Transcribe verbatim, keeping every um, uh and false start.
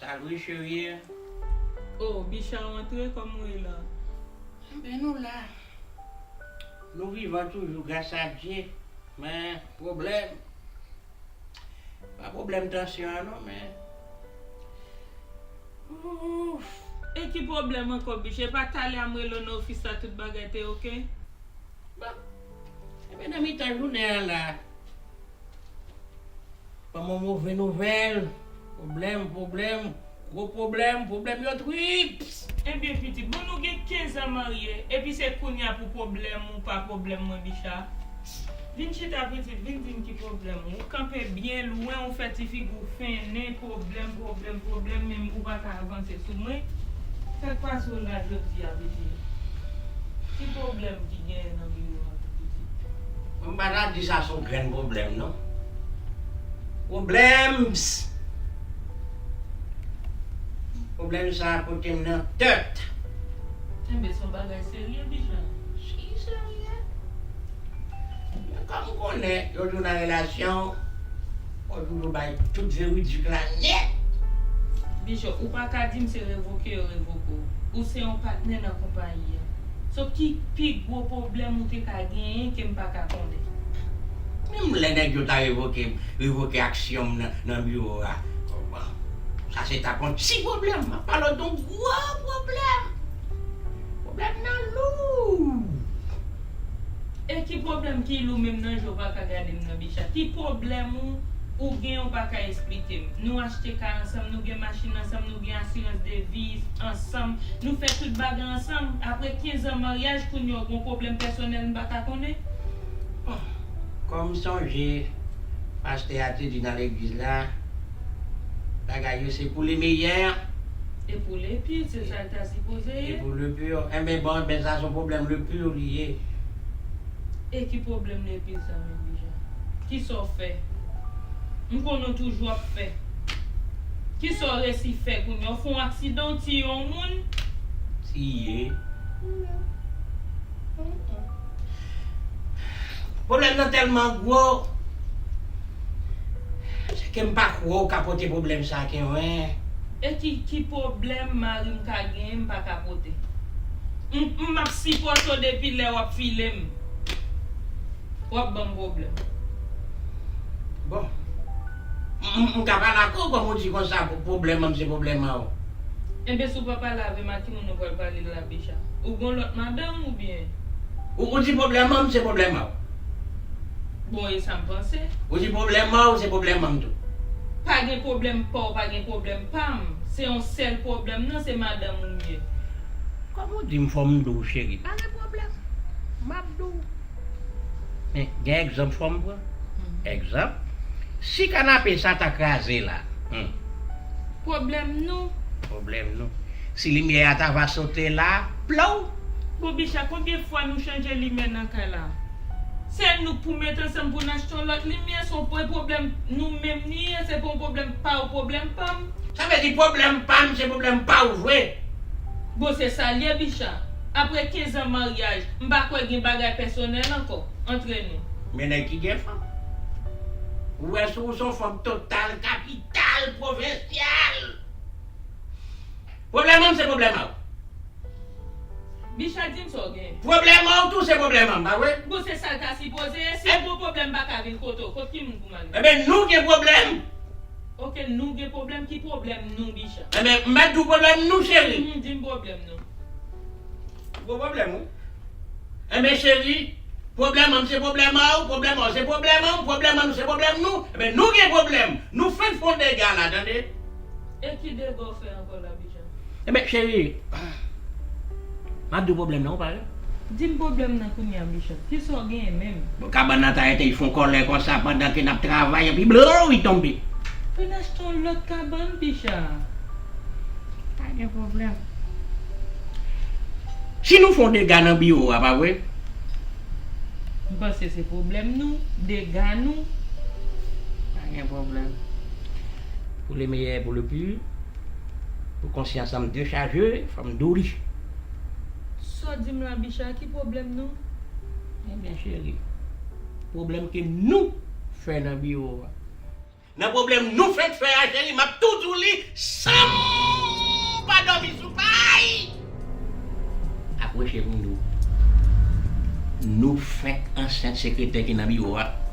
Al wi, cheri. Oh, Bicha rantre, kòman w ye la? Enben, nou la. Nou vivan toujou, gras a Dye. Men, pwoblèm. Pa pwoblèm tansyon an, non, men. Ouf. E ki pwoblèm ankò, Bicha? E pa talè a m rele w nan ofis la, tout bagay te oke? Bon. Enben, nan mitan jounen an la, ban m yon move nouvèl. Pwoblèm, pwoblèm, gwo pwoblèm, pwoblèm yo trip. Ebyen, pitit, bon, nou gen kenz an marye, epi se kounye a pou pwoblèm ou pa pwoblèm mwen, Bicha. Vin chita, pitit, vin di m ki pwoblèm ou. Ou kanpe byen lwen, ou fè ti figi w fennen, pwoblèm, pwoblèm, pwoblèm, men ou pa ka avanse sou mwen. Sa k pase w la jodi a, pitit? Ki pwoblèm ki genyen nan biwo a, pitit? Mwen pa ta di sa se yon grenn pwoblèm, non. Pwoblèm! Pwoblèm sa a pote m nan tèt. Enben, se yon bagay serye, Bicha. Si serye. Men kòm m konnen, yon jou nan relasyon, fò w toujou bay tout veridik la nèt. Bicha, ou pa ka di m se revoke yo revoke w. Ou se yon patnè nan konpayi a. So, ki pi gwo pwoblèm ou te ka genyen ke m pa ka konnen? Menm lè nèg yo ta revoke m, revoke aksyon m nan, nan biwo a. Bon, sa se t ap yon ti pwoblèm. M ap pale w de yon gwo pwoblèm. Pwoblèm nan lou. E ki pwoblèm ki lou menm nan je w pa ka gade m nan, Bicha? Ki pwoblèm ou, ou gen ou pa ka esplike m? Nou achte kay ansanm, nou gen machin ansanm, nou gen asirans de vi ansanm, nou fè tout bagay ansanm. Apre kenz an maryaj, kounye a w gen yon pwoblèm pèsonèl m pa ka konnen? Bon, kòm sonje pastè a te di nan legliz la, bagay yo se pou le meyè. E pou le pire, se sa l ta sipoze ye. E pou le pire. Enben, bon, enben, sa se yon pwoblèm le pire li ye. E ki pwoblèm le pire sa menm, Bicha? Kisa w fè? M konnen w toujou ap fè. Kisa w resi fè kounye a? W fè yon aksidan, w tiye yon moun? Tiye? Pwoblèm nan tèlman gwo, se ke m pa kwè w ka pote pwoblèm sa ke mwen. E ki, ki pwoblèm mari m ka genyen m pa ka pote? M, m ap sipòte w depi lè w ap file m. W ap ban m pwoblèm. Bon. M, m, m ka pale ak ou, kòm ou di konsa, pwoblèm an m se pwoblèm an w. Enben, si w pa pale avè m, a ki moun ou pral pale la, Bicha? Ou gen lòt madanm oubyen? Ou, ou di pwoblèm an m se pwoblèm an w. Bon, e sa m panse. Ou di pwoblèm an w se pwoblèm an m tou. Pa gen pwoblèm pa w, pa gen pwoblèm pa m. Se yon sèl pwoblèm nan, se madanm ou m ye. Kòm ou di m fò m di w cheri, pa gen pwoblèm. M ap di w. Men, gen egzanp fò m pran. Egzanp, si kanape sa ta kraze la, hmm. Pwoblèm nou. Pwoblèm nou. Si limyè a ta va sote la, plow! Bon, Bicha, konbyen fwa nou chanje limyè nan kay la? Se nou k pou met ansanm pou n achte yon lòt limyè, se yon pwen pwoblèm nou menm ni ye, se pa yon pwoblèm pa w, pwoblèm pa m. Sa vle di pwoblèm pa m se pwoblèm pa w vre? Bon, se sa l ye, Bicha. Apre kenz an maryaj, m pa kwè gen bagay pèsonèl ankò antre nou. Men nèg ki gen fanm. Ou wè si w se yon fanm total, kapital, pwovensyal. Pwoblèm an m se pwoblèm a w. Bicha, di m sa w gen. Pwoblèm an w tou se pwoblèm an m, pa vre? Bon, se sa l ta sipoze ye. Si w gen pwoblèm, m pa ka vin kote w. Kot ki moun pou m ale? Enben, nou gen pwoblèm. Oke, nou gen pwoblèm. Ki pwoblèm nou, Bicha? Enben, m mèt di w pwoblèm nou, cheri. Mhm, di m pwoblèm nou. Gwo pwoblèm, wi. Enben, cheri, pwoblèm an m se pwoblèm an w, pwoblèm an w se pwoblèm an m, pwoblèm an nou se pwoblèm nou. Enben, nou gen pwoblèm. Nou fenk fè yon dega la, tande? E ki dega w fè ankò la, Bicha? Enben, cheri, m ap di w pwoblèm nan, ou pare? Di m pwoblèm nan kounye a, Bicha. Kisa w genyen menm? Bon, kabann nan ta rete fè yon kòlè konsa pandan ke n ap travay, epi blow, li tonbe. Pou n achte yon lòt kabann, Bicha. Pa gen pwoblèm. Si nou fè yon dega nan biwo a, pa vre? M panse se pwoblèm nou, dega nou. Pa gen pwoblèm. Pou le meyè e pou le pire, pou konsyans an m dechaje, fò m di w li. Sa w di m la, Bicha, ki pwoblèm nou? Ebyen, cheri, pwoblèm ke nou fè nan biwo a. Nan pwoblèm nou fenk fè a, cheri, m ap tou di w li san m Chèf sekretè ki nan biwo a.